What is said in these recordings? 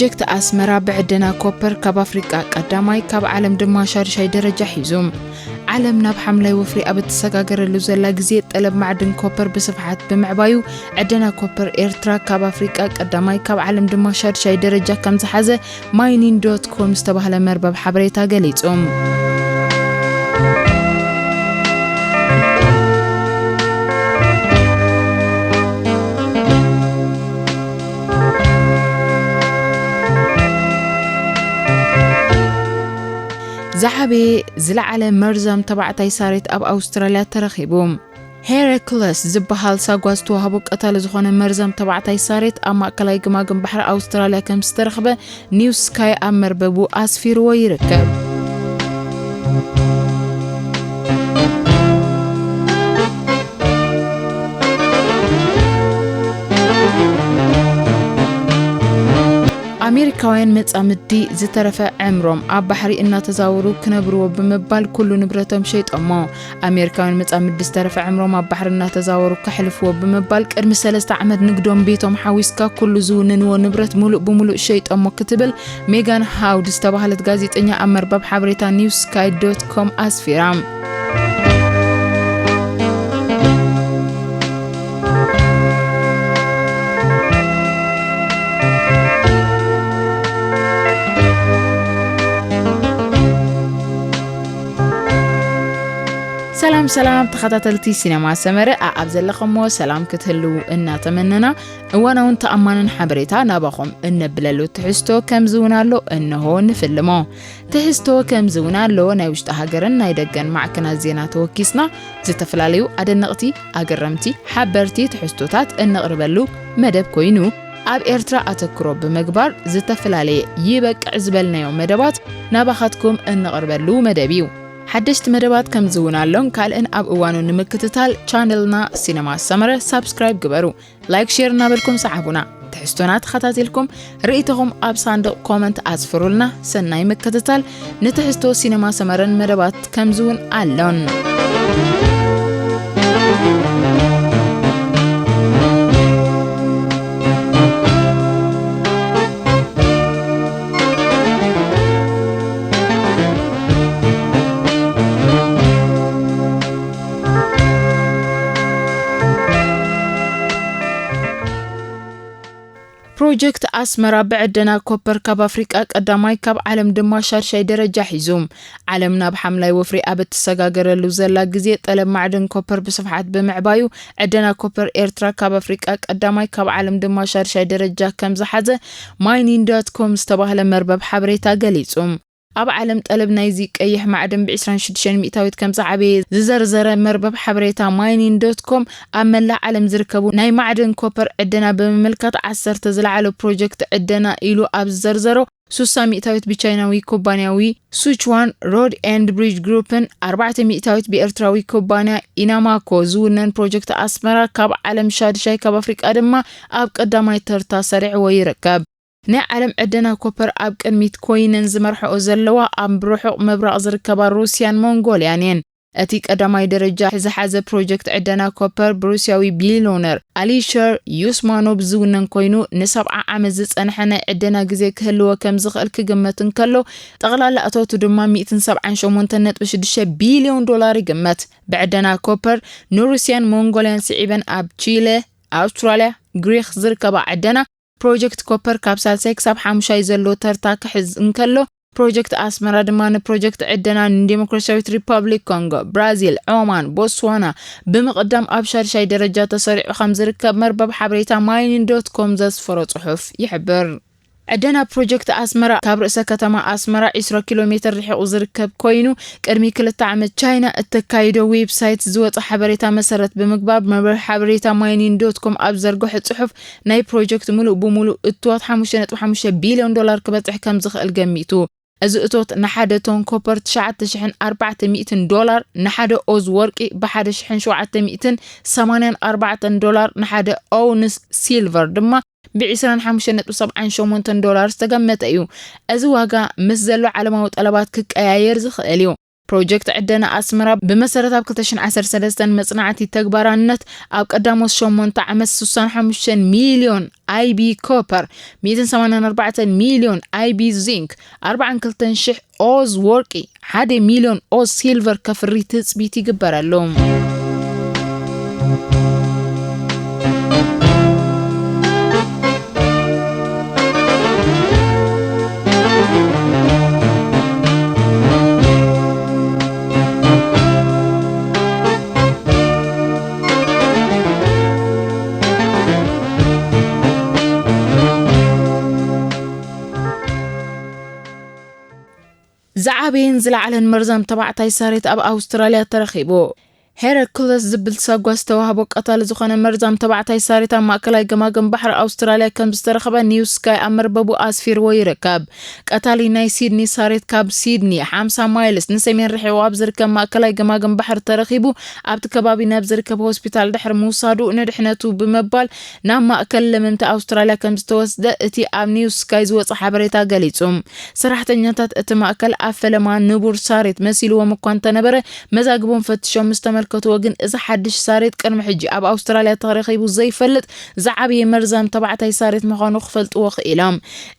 ፕሮጀክት ኣስመራ ብዕደና ኮፐር ካብ ኣፍሪቃ ቀዳማይ፣ ካብ ዓለም ድማ ሻድሻይ ደረጃ ሒዙ። ዓለም ናብ ሓምላይ ወፍሪ ኣብ እትሰጋገረሉ ዘላ ግዜ፣ ጠለብ ማዕድን ኮፐር ብስፍሓት ብምዕባዩ፣ ዕደና ኮፐር ኤርትራ ካብ ኣፍሪቃ ቀዳማይ፣ ካብ ዓለም ድማ ሻድሻይ ደረጃ ከም ዝሓዘ ማይኒን ዶት ኮም ዝተባህለ መርበብ ሓበሬታ ገሊጹ። ዝዓበየ ዝለዓለ መርዛም ተባዕታይ ሳሬት ኣብ ኣውስትራልያ ተረኺቡ። ሄረክለስ ዝበሃል ሳጓ ዝተዋህቦ ቀታሊ ዝኾነ መርዛም ተባዕታይ ሳሬት ኣብ ማእከላይ ግማግም ባሕሪ ኣውስትራልያ ከም ዝተረኽበ ኒውስ ስካይ ኣብ መርበቡ ኣስፊርዎ ይርከብ። ኣሜሪካውያን መጻምዲ ዝተረፈ ዕምሮም ኣብ ባሕሪ እናተዛወሩ ክነብርዎ ብምባል ኩሉ ንብረቶም ሸይጦሞ። ኣሜሪካውያን መጻምዲ ዝተረፈ ዕምሮም ኣብ ባሕሪ እናተዛወሩ ከሕልፍዎ ብምባል ቅድሚ ሰለስተ ዓመት ንግዶም ቤቶም ሓዊስካ ኩሉ ዝውንንዎ ንብረት ሙሉእ ብሙሉእ ሸይጦሞ ክትብል ሜጋን ሃውድ ዝተባህለት ጋዜጠኛ ኣብ መርበብ ሓበሬታ ኒውስ ስካይ ዶት ኮም ኣስፊራ። ሰላም ሰላም ተኸታተልቲ ሲነማ ሰመረ፣ ኣኣብ ዘለኹምዎ ሰላም ክትህልዉ እናተመነና፣ እዋናውን ተኣማንን ሓበሬታ ናባኹም እነብለሉ ትሕዝቶ ከምዚ እውን ኣሎ፣ እንሆ ንፍልሞ። ትሕዝቶ ከምዚ እውን ኣሎ፣ ናይ ውሽጢ ሃገርን ናይ ደገን ማዕከናት ዜና ተወኪስና፣ ዝተፈላለዩ ኣደነቕቲ፣ ኣገረምቲ፣ ሓበርቲ ትሕዝቶታት እነቕርበሉ መደብ ኮይኑ፣ ኣብ ኤርትራ ኣተክሮ ብምግባር ዝተፈላለየ ይበቅዕ ዝበልናዮ መደባት ናባኻትኩም እነቕርበሉ መደብ እዩ። ሓደሽቲ መደባት ከምዚ እውን ኣሎን ካልእን ኣብ እዋኑ ንምክትታል ቻነልና ሲነማ ሰመረ ሳብስክራይብ ግበሩ። ላይክ፣ ሼር እናበልኩም ሰዓቡና። ትሕዝቶና ተኸታቲልኩም ርእይቶኹም ኣብ ሳንዱቕ ኮመንት ኣስፍሩልና። ሰናይ ምክትታል። ንትሕዝቶ ሲነማ ሰመረን መደባት ከምዚ እውን ኣሎን። ፕሮጀክት ኣስመራ ብዕደና ኮፐር ካብ ኣፍሪቃ ቀዳማይ፣ ካብ ዓለም ድማ ሻድሻይ ደረጃ ሒዙ። ዓለም ናብ ሓምላይ ወፍሪ ኣብ እትሰጋገረሉ ዘላ ግዜ፣ ጠለብ ማዕድን ኮፐር ብስፍሓት ብምዕባዩ፣ ዕደና ኮፐር ኤርትራ ካብ ኣፍሪቃ ቀዳማይ፣ ካብ ዓለም ድማ ሻድሻይ ደረጃ ከም ዝሓዘ ማይኒን ዶት ኮም ዝተባህለ መርበብ ሓበሬታ ገሊጹ። ኣብ ዓለም ጠለብ ናይዚ ቀይሕ ማዕድን ብ ዕስራን ሽዱሽተን ሚእታዊት ከም ዝዓበየ ዝዘርዘረ መርበብ ሓበሬታ ማይኒን ዶት ኮም፣ ኣብ መላእ ዓለም ዝርከቡ ናይ ማዕድን ኮፐር ዕደና ብምምልካት፣ ዓሰርተ ዝለዓሉ ፕሮጀክት ዕደና ኢሉ ኣብ ዝዘርዘሮ፣ ሱሳ ሚእታዊት ብቻይናዊ ኩባንያዊ ሱችዋን ሮድ ኤንድ ብሪጅ ግሩፕን፣ ኣርባዕተ ሚእታዊት ብኤርትራዊ ኩባንያ ኢናማኮ ዝውነን ፕሮጀክት ኣስመራ፣ ካብ ዓለም ሻድሻይ፣ ካብ ኣፍሪቃ ድማ ኣብ ቀዳማይ ተርታ ሰሪዕዎ ይርከብ። ናይ ዓለም ዕደና ኮፐር ኣብ ቅድሚት ኮይነን ዝመርሕኦ ዘለዋ ኣብ ርሑቕ ምብራቕ ዝርከባ ሩስያን ሞንጎልያን እየን። እቲ ቀዳማይ ደረጃ ዝሓዘ ፕሮጀክት ዕደና ኮፐር ብሩስያዊ ቢልዮነር ኣሊሸር ዩስማኖቭ ዝውነን ኮይኑ፣ ንሰብዓ ዓመት ዝጸንሐ ናይ ዕደና ግዜ ክህልዎ ከም ዝኽእል ክግመት እንከሎ፣ ጠቕላላ እቶቱ ድማ ሚእትን ሰብዓን ሸሞንተን ነጥቢ ሽዱሽተ ቢልዮን ዶላር ይግመት። ብዕደና ኮፐር ንሩስያን ሞንጎልያን ስዒበን ኣብ ቺለ፣ ኣውስትራልያ፣ ግሪክ ዝርከባ ዕደና ፕሮጀክት ኮፐር ካብ ሳልሳይ ክሳብ ሓሙሻይ ዘሎ ተርታ ክሕዝ እንከሎ፣ ፕሮጀክት ኣስመራ ድማ ንፕሮጀክት ዕደና ንዴሞክራሲያዊት ሪፓብሊክ ኮንጎ፣ ብራዚል፣ ዖማን፣ ቦትስዋና ብምቕዳም ኣብ ሻድሻይ ደረጃ ተሰሪዑ ከም ዝርከብ መርበብ ሓበሬታ ማይኒን ዶት ኮም ዘስፈሮ ጽሑፍ ይሕብር። ዕደና ፕሮጀክት ኣስመራ ካብ ርእሰ ከተማ ኣስመራ ዕስራ ኪሎ ሜትር ርሒቑ ዝርከብ ኮይኑ፣ ቅድሚ ክልተ ዓመት ቻይና እተካይዶ ዌብሳይት ዝወጸ ሓበሬታ መሰረት ብምግባር፣ መርበብ ሓበሬታ ማይኒን ዶት ኮም ኣብ ዘርግሖ ጽሑፍ፣ ናይ ፕሮጀክት ምሉእ ብምሉእ እትወት ሓሙሽተ ነጥቢ ሓሙሽተ ቢልዮን ዶላር ክበጽሕ ከም ዝኽእል ገሚቱ። እዚ እቶት ንሓደ ቶን ኮፐር ትሽዓተ ሽሕን ኣርባዕተ ሚእትን ዶላር፣ ንሓደ ኦዝ ወርቂ ብሓደ ሽሕን ሸውዓተ ሚእትን ሰማንያን ኣርባዕተን ዶላር፣ ንሓደ ኦውንስ ሲልቨር ድማ ብ ዕስራን ሓሙሽተን ነጥቢ ሰብዓን ሸሞንተን ዶላር ዝተገመተ እዩ። እዚ ዋጋ ምስ ዘሎ ዓለማዊ ጠለባት ክቀያየር ዝኽእል እዩ። ፕሮጀክት ዕደና ኣስመራ ብመሰረት ኣብ ክልተ ሽሕን ዓሰርተ ሰለስተን መጽናዕቲ ተግባራነት ኣብ ቀዳሞት ሸሞንተ ዓመት ስሳን ሓሙሽተን ሚልዮን ኣይቢ ኮፐር፣ ሚእትን ሰማንያን ኣርባዕተን ሚልዮን ኣይቢ ዚንክ፣ ኣርባዓን ክልተን ሽሕ ኦዝ ወርቂ፣ ሓደ ሚልዮን ኦዝ ሲልቨር ከፍሪ ትጽቢት ይግበረሉ። ዝዓበየን ዝለዓለን መርዛም ተባዕታይ ሳሬት ኣብ ኣውስትራልያ ተረኺቡ። ሄረክለስ ዝብል ሳጓ ዝተዋህቦ ቀታሊ ዝኾነ መርዛም ተባዕታይ ሳሬት ኣብ ማእከላይ ገማግም ባሕሪ ኣውስትራልያ ከም ዝተረኸበ ኒው ስካይ ኣብ መርበቡ ኣስፊርዎ ይርከብ። ቀታሊ ናይ ሲድኒ ሳሬት ካብ ሲድኒ ሓምሳ ማይልስ ንሰሜን ርሒቑ ኣብ ዝርከብ ማእከላይ ገማግም ባሕሪ ተረኺቡ፣ ኣብቲ ከባቢ ናብ ዝርከብ ሆስፒታል ድሕሪ ምውሳዱ ንድሕነቱ ብምባል ናብ ማእከል ለመምቲ ኣውስትራልያ ከም ዝተወስደ እቲ ኣብ ኒው ስካይ ዝወጸ ሓበሬታ ገሊጹ። ሰራሕተኛታት እቲ ማእከል ኣብ ፈለማ ንቡር ሳሬት መሲልዎም እኳ እንተነበረ፣ መዛግቦም ፈትሾም ምስ ተመልከትዎ ግን፣ እዚ ሓድሽ ሳሬት ቅድሚ ሕጂ ኣብ ኣውስትራልያ ተረኺቡ ዘይፈልጥ ዝዓበየ መርዛም ተባዕታይ ሳሬት ምዃኑ ክፈልጥዎ ክኢሎም።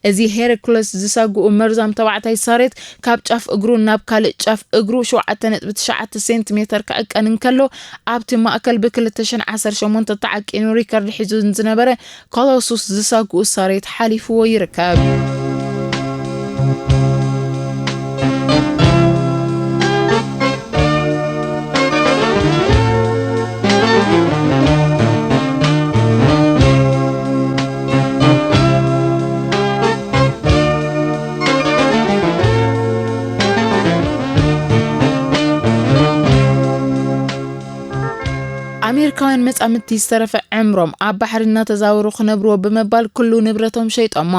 እዚ ሄረክለስ ዝሳግኡ መርዛም ተባዕታይ ሳሬት ካብ ጫፍ እግሩ ናብ ካልእ ጫፍ እግሩ ሸውዓተ ነጥቢ ትሽዓተ ሴንቲሜተር ክዕቀን እንከሎ፣ ኣብቲ ማእከል ብ ክልተ ሽሕን ዓሰርተ ሸሞንተ ተዓቂኑ ሪከርድ ሒዙ ዝነበረ ኮሎሱስ ዝሳግኡ ሳሬት ሓሊፍዎ ይርከብ። ኣሜሪካውያን መጻምድቲ ዝተረፈ ዕምሮም ኣብ ባሕሪ እናተዛወሩ ክነብርዎ ብምባል ኩሉ ንብረቶም ሸይጦሞ።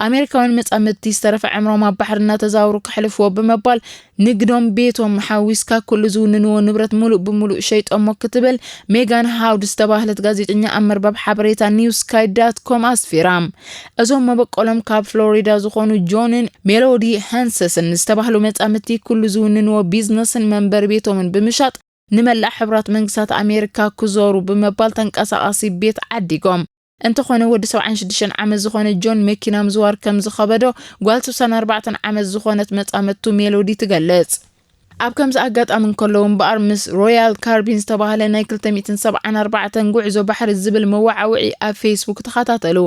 ኣሜሪካውያን መጻምድቲ ዝተረፈ ዕምሮም ኣብ ባሕሪ እናተዛወሩ ከሕልፍዎ ብምባል ንግዶም፣ ቤቶም ሓዊስካ ኩሉ ዝውንንዎ ንብረት ሙሉእ ብሙሉእ ሸይጦሞ ክትብል ሜጋን ሃውድ ዝተባህለት ጋዜጠኛ ኣብ መርበብ ሓበሬታ ኒውስ ስካይ ዳት ኮም ኣስፊራ። እዞም መበቆሎም ካብ ፍሎሪዳ ዝኾኑ ጆንን ሜሎዲ ሃንሰስን ዝተባህሉ መጻምድቲ ኩሉ ዝውንንዎ ቢዝነስን መንበሪ ቤቶምን ብምሻጥ ንመላእ ሕቡራት መንግስታት ኣሜሪካ ክዞሩ ብምባል ተንቀሳቓሲ ቤት ዓዲጎም። እንተኾነ ወዲ ሰብዓን ሽዱሽተን ዓመት ዝኾነ ጆን መኪና ምዝዋር ከም ዝኸበዶ ጓል ስሳን ኣርባዕተን ዓመት ዝኾነት መጻምድቱ ሜሎዲ ትገልጽ። ኣብ ከምዚ ኣጋጣሚ እንከለዉ እምበኣር ምስ ሮያል ካርቢን ዝተባህለ ናይ ክልተ ሚእትን ሰብዓን ኣርባዕተን ጉዕዞ ባሕሪ ዝብል መወዓውዒ ኣብ ፌስቡክ ተኸታተሉ።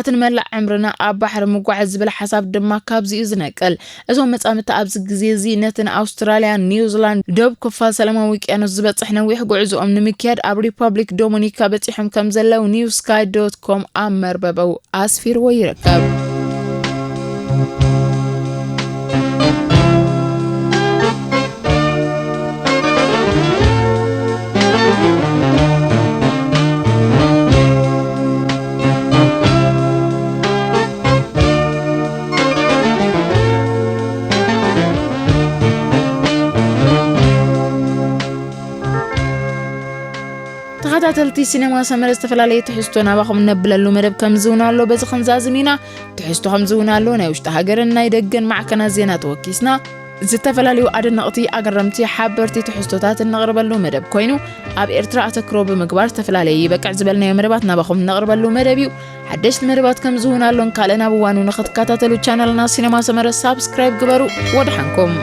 እቲ ንመላእ ዕምርና ኣብ ባሕሪ ምጓዓዝ ዝብል ሓሳብ ድማ ካብዚ እዩ ዝነቅል። እዞም መጻምድቲ ኣብዚ ግዜ እዚ ነቲ ንኣውስትራልያን ኒውዚላንድ ደቡብ ክፋል ሰላማዊ ውቅያኖስ ዝበጽሕ ነዊሕ ጉዕዞኦም ንምክያድ ኣብ ሪፓብሊክ ዶሚኒካ በጺሖም ከም ዘለዉ ኒውስ ስካይ ዶት ኮም ኣብ መርበቡ ኣስፊርዎ ይርከብ። ተኸታተልቲ ሲነማ ሰመረ፣ ዝተፈላለየ ትሕዝቶ ናባኹም እነብለሉ መደብ ከም ዝውን ኣሎ በዚ ክንዛዝም ኢና። ትሕዝቶ ከም ዝውን ኣሎ ናይ ውሽጢ ሃገርን ናይ ደገን ማዕከናት ዜና ተወኪስና፣ ዝተፈላለዩ ኣደነቕቲ፣ ኣገረምቲ፣ ሓበርቲ ትሕዝቶታት እነቕርበሉ መደብ ኮይኑ፣ ኣብ ኤርትራ ኣተክሮ ብምግባር ዝተፈላለየ ይበቅዕ ዝበልናዮ መደባት ናባኹም እነቕርበሉ መደብ እዩ። ሓደሽቲ መደባት ከም ዝውን ኣሎን ካልእን ኣብ እዋኑ ንኽትከታተሉ ቻነልና ሲነማ ሰመረ ሳብስክራይብ ግበሩ። ወደሓንኩም።